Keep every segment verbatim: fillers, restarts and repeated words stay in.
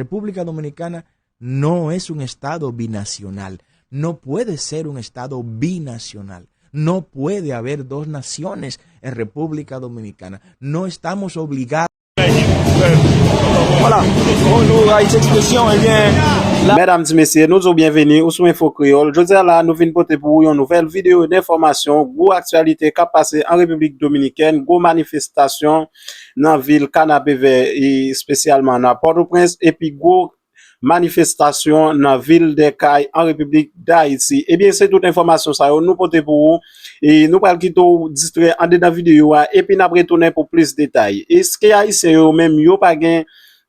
República Dominicana no es un estado binacional. No puede ser un estado binacional. No puede haber dos naciones en República Dominicana. No estamos obligados. Voilà. Bonjour, Haïti Expression. Ebyen, la... Medam, ti mesye, nou di w byenveni, ou sou Enfo Kreyòl. Jodi a la, nou vin pote pou ou yon nouvèl videyo d enfòmasyon, gwo aktyalite k ap pase an Repiblik Dominikèn, gwo manifestasyon nan vil Kanapevè, e espesyalman nan Pòtoprens, epi gwo manifestasyon nan vil Dèkay an Repiblik Dayiti. Ebyen, se tout enfòmasyon sa yo nou pote pou ou. E nou pral kite w distrè andedan videyo a, epi n ap retounen pou plis detay. Èske Ayisyen yo menm yo pa gen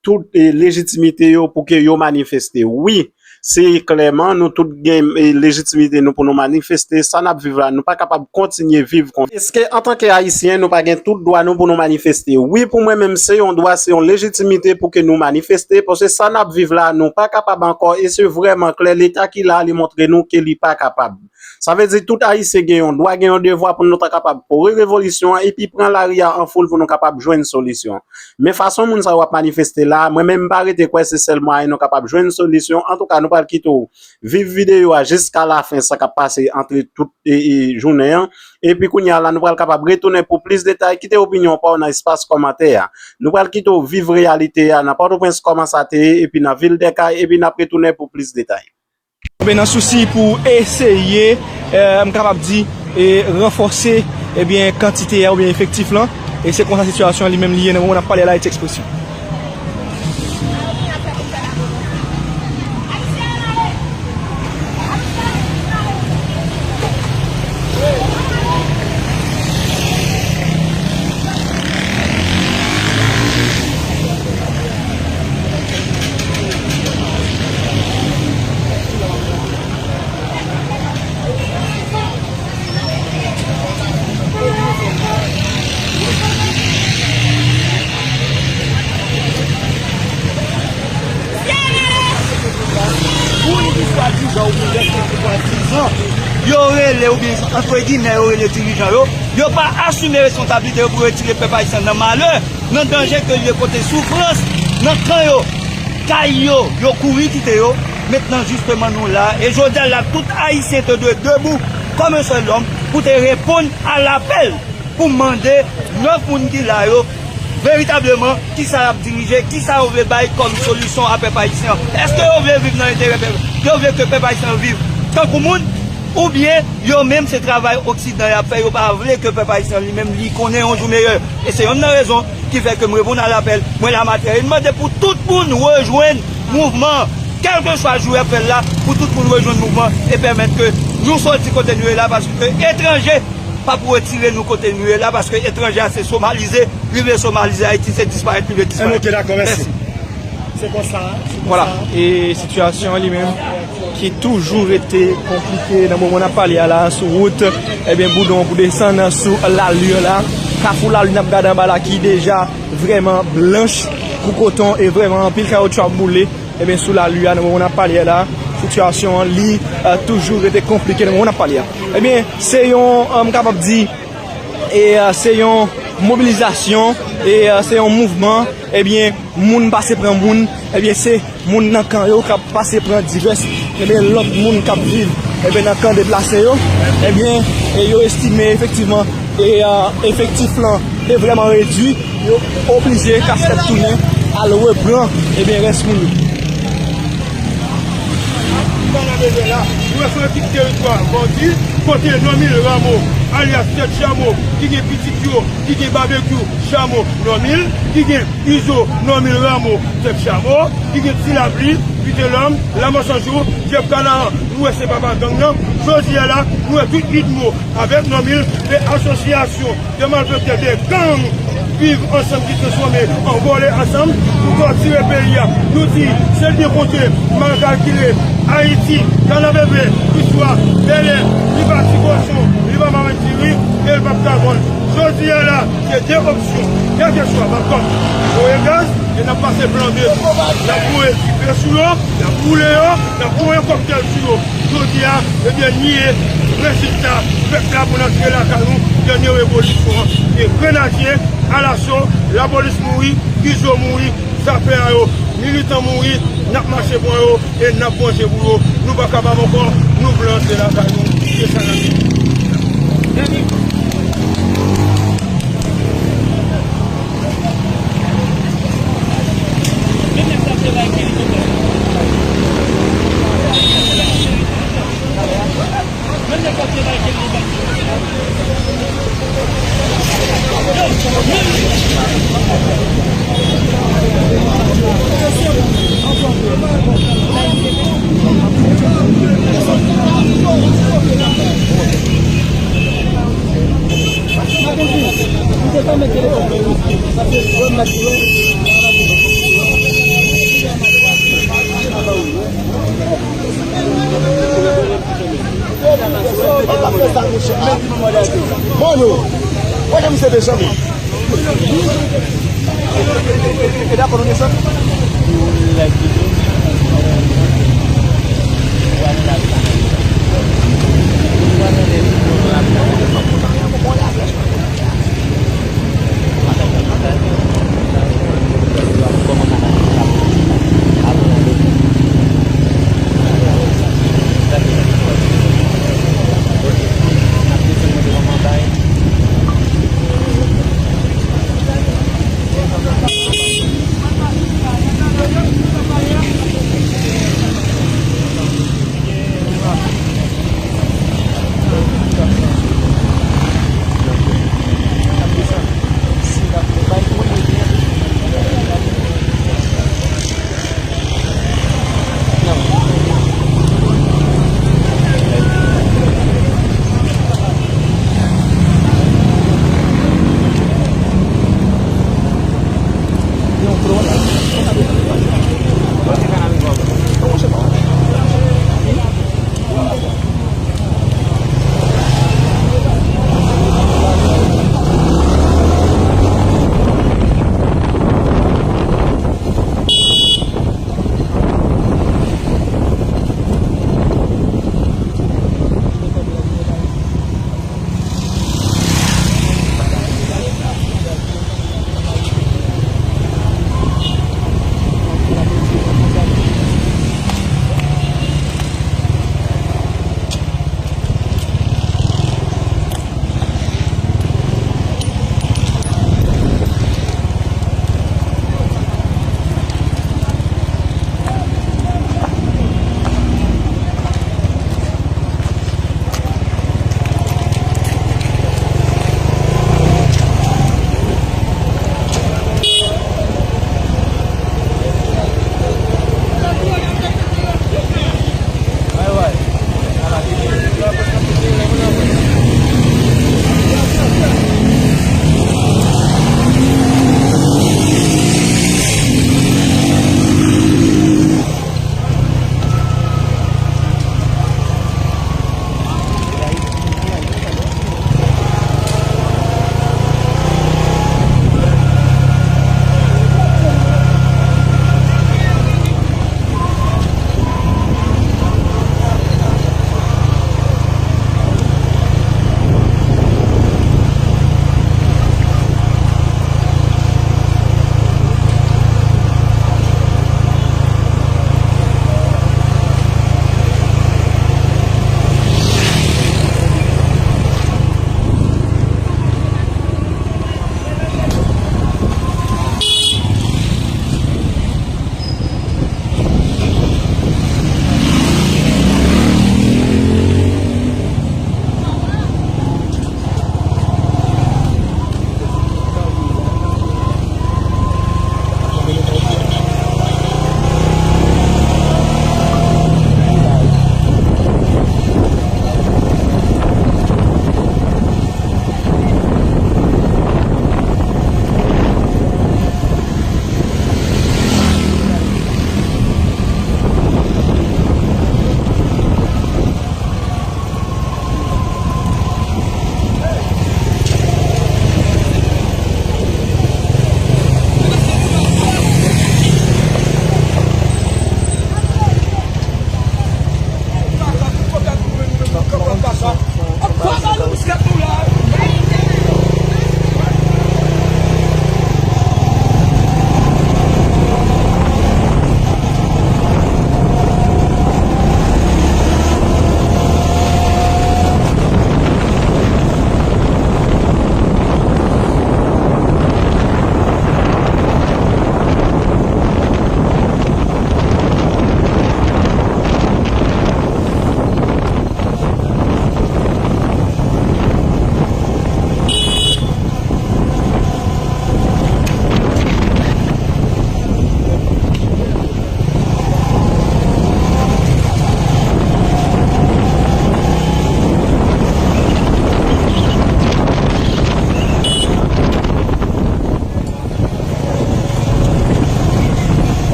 tout, e, lejitimite yo pou ke yo manifeste? Wi, se klèman nou tout gen, e, lejitimite nou pou nou manifeste. Sa n ap viv la, nou pa kapab kontinye viv konsa. Èske antanke Ayisyen, nou pa gen tout dwa nou pou nou manifeste? Wi, pou mwen menm, se yon dwa, se yon lejitimite pou ke nou manifeste, paske sa n ap viv la, nou pa kapab ankò, e se vrèman klè, Leta ki la, li montre nou ke li pa kapab. Sa vle di tout Ayisyen gen yon dwa, gen yon devwa pou nou ta kapab kore revolisyon an epi pran lari a an foul pou nou kapab jwenn solisyon. Men fason moun sa yo ap manifeste la, mwen menm m pa rete kwè se sèl mwayen nou kapab jwenn solisyon. Antouka, nou pral kite w viv videyo a jiska lafen sa k ap pase antre tout, e, e, jounen an. Epi kounye a la, nou pral kapab retounen pou plis detay. Kite opinyon pa w nan espas kòmantè a. Nou pral kite w viv reyalite a nan Pòtoprens, kòman sa te ye, epi nan vil Dèkay, epi n ap retounen pou plis detay. Ebyen, nan sousi pou eseye, eh, m kapab di, e ranfòse, ebyen, kantite a oubyen efektif lan. E se konsa sitiyasyon an li menm li ye nan moman n ap pale a la, Haïti Expression. Moun ki swadizan oubyen lè ki swadizan yo rele oubyen, antre gimè, yo rele dirijan yo, yo pa asime responsablite yo pou retire pèp ayisyen nan malè, nan danje ke l ye, kote soufrans, nan kan yo, kay yo, yo kouri kite yo. Mentnan, jisteman, nou la, e jodi a la, tout Ayisyen te dwe debou kòm yon sèl lòm pou te reponn a lapèl, pou mande nèf moun ki la yo, veritableman, kisa y ap dirije, kisa yo vle bay kòm solisyon a pèp ayisyen an. Èske yo vle viv nan enterè pèp? Yo vle ke pèp ayisyen an viv tankou moun? Oubyen, yo menm, se travay Oksidan y ap fè, yo pa vle ke pèp ayisyen an li menm, li konnen yon jou meyè. E se yonn nan rezon ki fè ke m reponn a lapèl, mwen la maten, e m mande pou tout moun rejwenn mouvman an. Kèlkeswa jou y ap fè l la, pou tout moun rejwenn mouvman e pèmèt ke nou sòti kote nou ye la, paske etranje p ap retire nou kote nou ye la, paske etranje a se somalize, li vle somalize Ayiti, se disparèt li vle disparèt. Ok, dakò, mèsi. Mèsi. Se konsa, se konsa. Vwala, e sitiyasyon an li menm ki toujou rete konplike nan moman n ap pale a la, sou wout, ebyen, Boudon pou desann sou Lalur la, Kafou Lalur n ap gade anba la ki deja vrèman blanch kou koton e vrèman anpil kawotchou ap boule. Ebyen, sou Lalur a, nan moman n ap pale a la, sitiyasyon an, li, eh, toujou rete konplike nan moman n ap pale a. Ebyen, se yon, eh, m kapab di, e, eh, se yon mobilizasyon, e, eh, se yon mouvman, ebyen, moun pase pran moun, ebyen, se moun nan kan yo k ap pase pran divès, ebyen, lòt moun k ap viv, ebyen, nan kan deplase yo, ebyen, e yo estime efektivman, e, eh, efektif lan te vrèman redwi, yo oblije kaskèt tounen al repran, ebyen, rès moun yo. Kanapevè la, nou wè se yon ekip teritwa bandi, kote Normil Rameau, alyas Tèt Chamo, ki gen pitit yo, ki gen Babekyou Chamo Normil, ki gen Izo Normil Rameau Tèt Chamo, ki gen Ti Lapli, Vitelòm, Lamò San Jou, Jèf Kanaran, nou wè se papa gang nan. Jodi a la, nou wè tout UDMO avèk Normil fè asosyasyon de malfektè, de gang Viv Ansanm ki transfòme an vòlè ansanm pou tòtire peyi a. Nou di, se byen konte, mal kalkile, Ayiti, Kanapevè, Istwa, Bèlè, li pa ti kochon, li pa marenn diri, e l p ap ka vann. Jodi a la, se de opsyon, kèlkeswa, Babcock voye gaz, e n ap pase plan B tou. N ap voye dife sou yo, n ap boule yo, n ap voye kòktèl sou yo. Jodi a, ebyen, li ye rezilta pèp la pou n antre lakay nou, dènye revolisyon an. E grenadye, alaso, lapolis mouri, Izo mouri, zafè a yo Militan mouri, n ap mache pran yo e n ap vanje pou yo. Nou pa kapab ankò, nou vle antre lakay nou. Se sa n ap di. Mano, olha você beijando.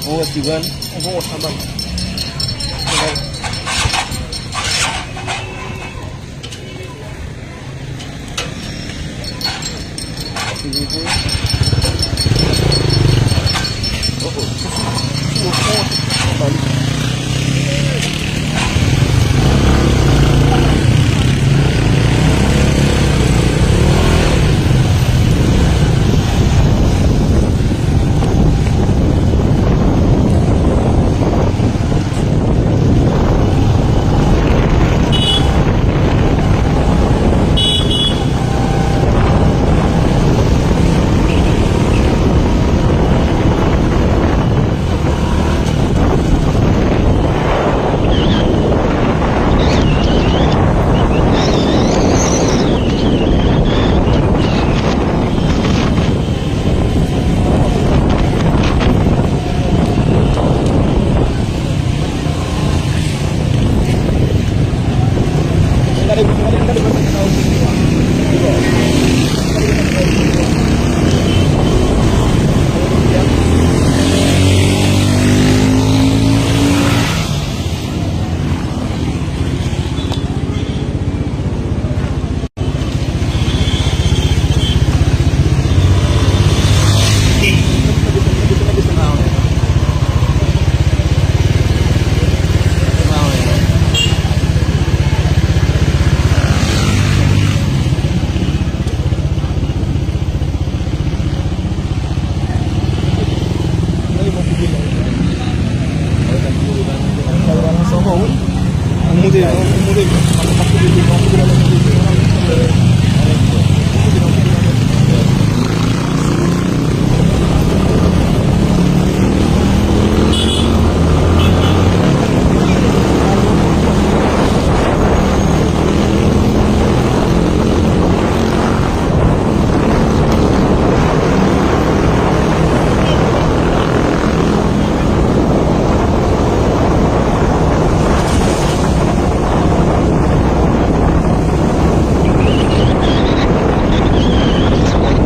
On wè si vann. On wè sa vann.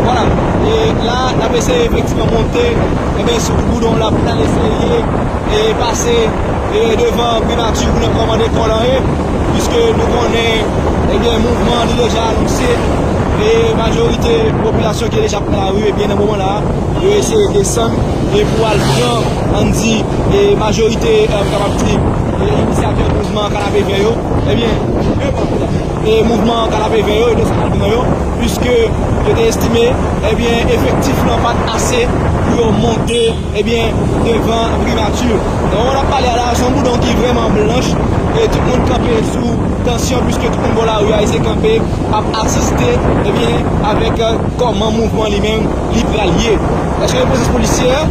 Vwala. E la, n ap eseye efektivman monte, ebyen, sou goudwon la pou n al eseye e pase, e, devan primati pou n kòmande kò l anyen, piske nou konnen, ebyen, mouvman an li deja anonse, e majorite popilasyon ki deja pran lari, ebyen, nan moman la, yo eseye desann, e pou al pran, ann di, e majorite, e, m kapab di, e inisyatè mouvman Kanapevè yo, ebyen, e mouvman Kanapevè yo, yo desann al pran yo, piske yo te estime, ebyen, efektif lan pa t ase pou yo monte, ebyen, devan primati. Nan moman n ap pale a la, se yon goudwon ki vrèman blanch, e tout moun kanpe sou tansyon, piske tout moun bò lari a, eseye kanpe, ap asiste, ebyen, avèk, e, kòman mouvman li menm, li pral ye. Èske gen prezans polisyè?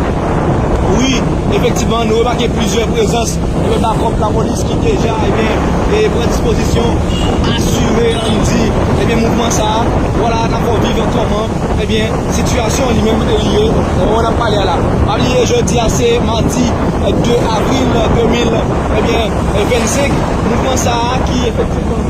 Wi, efektivman, nou remake plizyè prezans, ebyen, bakòp lapolis ki deja, ebyen, e pran dispozisyon pou asire, ann di, ebyen, mouvman sa a. Vwala, n ap fè w viv kòman, ebyen, sitiyasyon li menm e li ye, nan moman n ap pale a la. Pa bliye, jodi a, se madi, e, de avril de mil, ebyen, e vennsenk, mouvman sa a ki efektivman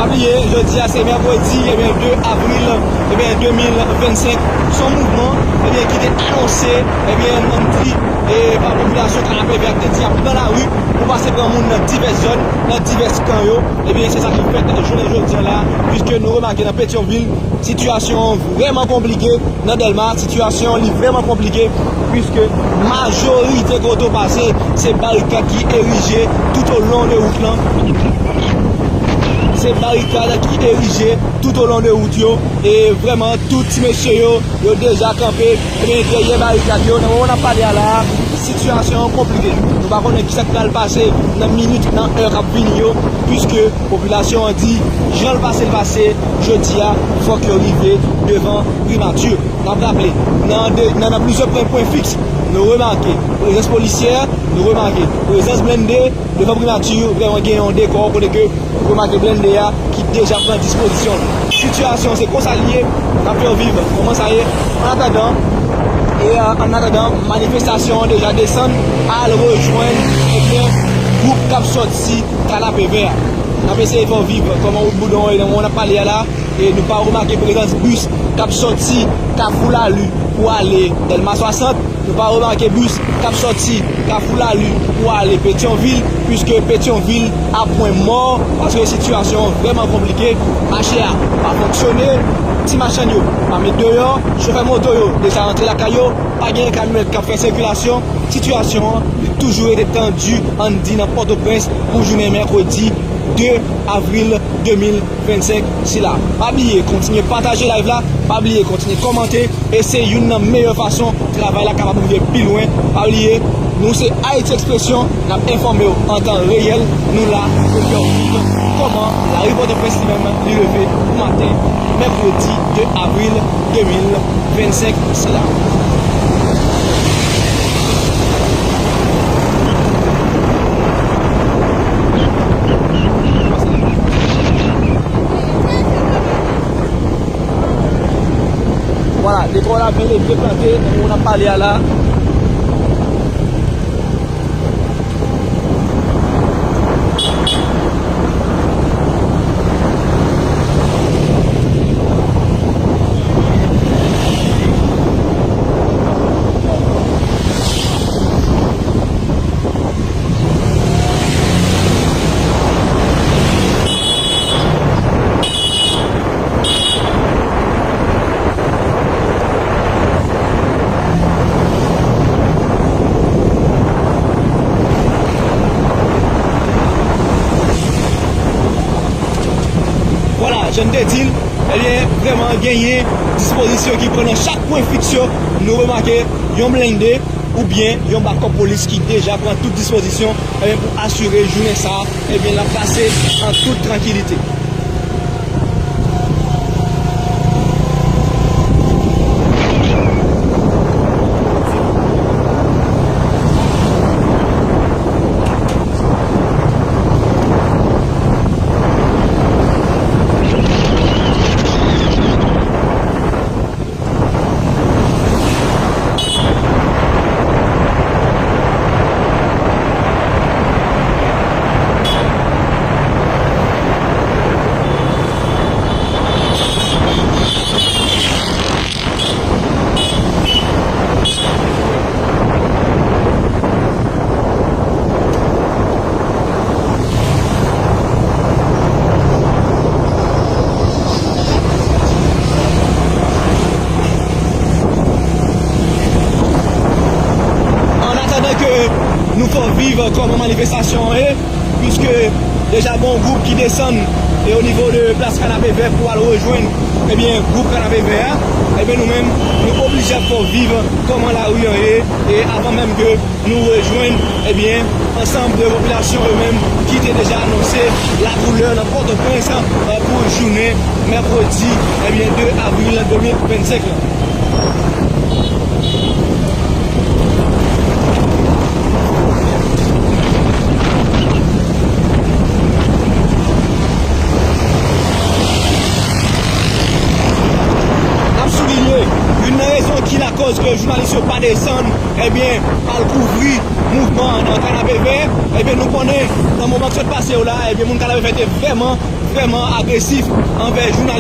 Pa bliye, jodi a se mèkredi, ebyen, de avril, ebyen, de mil vennsenk. Se yon mouvman, ebyen, ki te anonse, ebyen, ann di, e pa popilasyon Kanapevè a ki te di y ap pran lari pou pase pran moun nan divès zòn, nan divès kan yo. Ebyen, se sa ki fèt jounen jodi a la, piske nou remake nan Petyonvil, sitiyasyon an vrèman konplike. Nan Dèlma, sitiyasyon an li vrèman konplike, piske majorite kote w pase, se barikad ki erije tout o lon de wout lan. Se barikad ki erije tout o lon de wout yo. E vrèman, tout ti mesye yo, yo deja kanpe, ebyen, dèyè barikad yo. Nan moman n ap pale a la a, Sitiyasyon an konplike. Nou pa konnen kisa k pral pase nan minit, nan è k ap vini yo, piske popilasyon an di, jan l pase, l pase, jodi a, fòk yo rive devan primati. N ap raple, nan de, nan, nan plizyè pwen, pwen fiks, nou remake prezans polisyè, nou remake prezans blende, devan primati, vrèman gen yon dekò kote ke ou remake blende a ki deja pran dispozisyon l. Sitiyasyon se konsa l ye, n ap fè w viv kòman sa ye. An atandan, e, an atandan, manifestasyon an deja desann al rejwenn, ebyen, gwoup k ap sòti Kanapevè a. N ap eseye fè w viv kòman wout Boudon an ye nan moman n ap pale a la. E nou pa remake prezans bis k ap sòti Kafou Lali pou ale Dèlma swasant. Nou pa remake bis k ap sòti Kafou Lali pou ale Petyonvil, piske Petyonvil a pwen mò, paske sitiyasyon an vrèman konplike. Mache a pa fonksyone, ti machann yo pa met deyò, chofè moto yo deja rantre lakay yo, pa gen kamyonèt k ap fè sikilasyon. Sitiyasyon an li toujou rete tandi, ann di, nan Pòtoprens pou jounen mèkredi de avril de mil vennsenk sila. Pa bliye kontinye pataje live la, pa bliye kontinye kòmante, e se youn nan meyè fason travay la kapab rive pi lwen. Pa bliye, nou se Haïti Expression, n ap enfòme w an tan reyèl, nou la pou fè w viv kòman lari Pòtoprens li menm li leve pou maten mèkredi de avril de mil vennsenk sila. Vwala, dekò la byen leve, plante, nan moman n ap pale a la. Vwala, jan n te di l, ebyen, vrèman genyen dispozisyon ki pran nan chak pwen fiks yo. Nou remake yon blende oubyen yon bakòp polis ki deja pran tout dispozisyon, ebyen, pou asire jounen sa a, ebyen, l ap pase an tout trankilite. An atandan ke nou fè w viv kòman manifestasyon an ye, piske deja gen yon gwoup ki desann e o nivo de plas Kanapevè pou al rejwenn, ebyen, gwoup Kanapevè a, ebyen, nou menm, nou oblije ap fè w viv kòman lari an ye, e avan menm ke nou rejwenn, ebyen, ansanm de popilasyon yo menm ki te deja anonse lakoulè nan Pòtoprens, eh, pou jounen mèkredi, ebyen, de avril de mil vennsenk la. N ap soulinye, youn nan rezon ki lakòz ke jounalis yo pa desann, ebyen, al kouvri mouvman an nan Kanapevè, ebyen, nou konnen, nan moman k sot pase yo la, ebyen, moun Kanapevè te vrèman, vrèman agresif anvè jounalis.